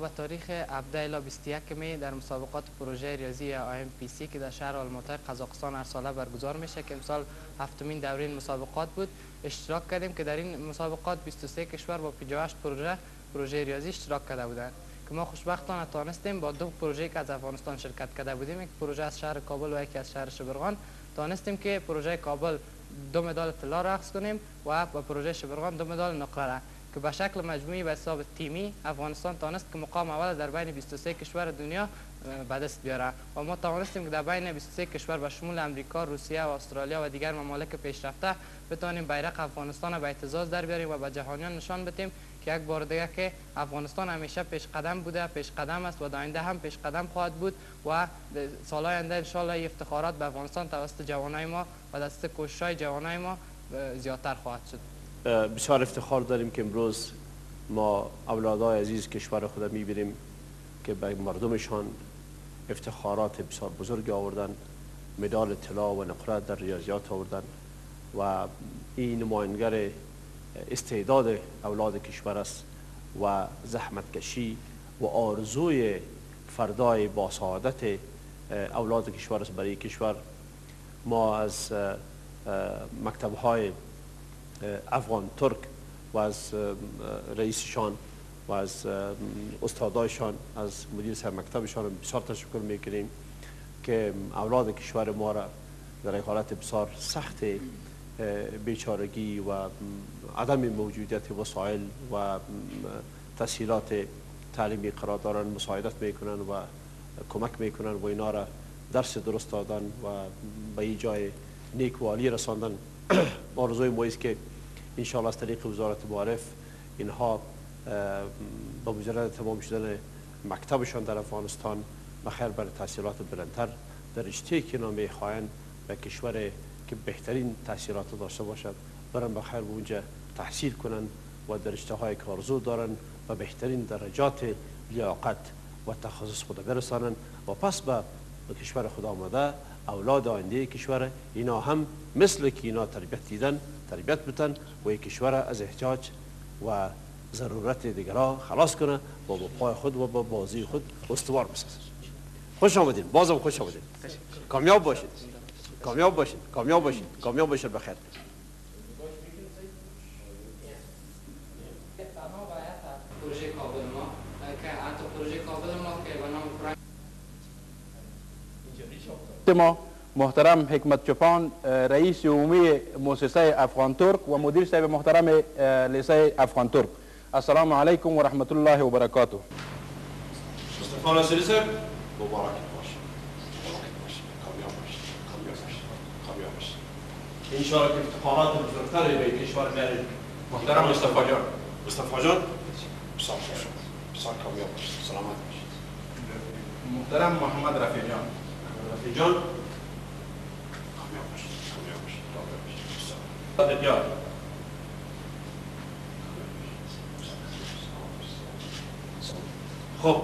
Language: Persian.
به تاریخ 17 الی 21 می در مسابقات پروژه ریاضی IMPC که در شهر آلماتای قزاقستان هر ساله برگزار میشه که امسال هفتمین دوره این مسابقات بود اشتراک کردیم که در این مسابقات 23 کشور با 58 پروژه ریاضی اشتراک کرده بودند که ما خوشبختانه توانستیم با دو پروژه که از افغانستان شرکت کرده بودیم، یک پروژه از شهر کابل و یکی از شهر شبرغان، توانستیم که پروژه کابل 2 مدال طلا را اخذ کنیم و با پروژه شبرغان 2 مدال نقره را که به شکل مجموعی به حساب تیمی افغانستان توانست که مقام اول در بین 23 کشور دنیا به دست بیاره و ما توانستیم که در بین 23 کشور به شمول امریکا، روسیه و استرالیا و دیگر ممالک پیشرفته بتوانیم بیرق افغانستان را به اهتزاز در بیاریم و به جهانیان نشان بدیم که یک بار دیگه که افغانستان همیشه پیش قدم بوده، پیش قدم است و در آینده هم پیش قدم خواهد بود و سالهای آینده ان شاءالله افتخارات به افغانستان توسط جوانای ما و دست کوشش‌های جوانای ما زیادتر خواهد شد. بسیار افتخار داریم که امروز ما اولادای عزیز کشور خود میبینیم که به مردمشان افتخارات بسیار بزرگ آوردن، مدال طلا و نقره در ریاضیات آوردن و این نمایانگر استعداد اولاد کشور است و زحمتکشی و آرزوی فردای با سعادت اولاد کشور است برای کشور. ما از مکتب‌های افغان ترک و از رئیسشان و از استادایشان، از مدیر سرمکتبشان بسیار تشکر میکنیم که اولاد کشور ما را در یک حالت بسیار سخت بیچارگی و عدم موجودیت وسایل و تسهیلات تعلیمی قرار دارن مساعدت میکنن و کمک میکنن و اینا را درس درست دادن و به این جای نیک و عالی رساندن. آرزوی ما است که انشاءالله از طریق وزارت معارف اینها با مجرد تمام شدن مکتبشان در افغانستان بخیر بر تحصیلات بلندتر در رشته که اینا میخواهند به کشور که بهترین تحصیلات داشته باشد برن بخیر به اونجا تحصیل کنند و در رشته های که آرزو دارند و بهترین درجات لیاقت و تخصص خود برسانند و پس به کشور خود آمده اولاد آینده کشور اینا هم مثل که اینا تربیت دیدن تربیت بتن و یک کشور از احتیاج و ضرورت دیگرها خلاص کنه و با پای خود و با بازی خود استوار بسازه. خوش آمدین، بازم خوش آمدین. کامیاب باشید، کامیاب باشید، کامیاب باشید، کامیاب باشید. بخیر. پروژه کابل ما که حتی پروژه کابل ما که به نام ما محترم حکمت چوپان رئیس عمومی مؤسسه افغان ترک و مدیر صاحب محترم لیسه افغان ترک. السلام علیکم و رحمت الله و برکاته. مصطفی ناصری صاحب مبارک باشه، مبارک باشه، کامیاب باشه، کامیاب باشه، کامیاب باشه. ان شاء الله که افتخارات بزرگتری به کشور میارید. محترم مصطفی جان، مصطفی جان بسیار خوش، بسیار کامیاب باشه، سلامت باشید. محترم محمد رفیع جان، رفیع جان کامیاب باشید، کامیاب باشید، کامیاب باشید. بسیار خب.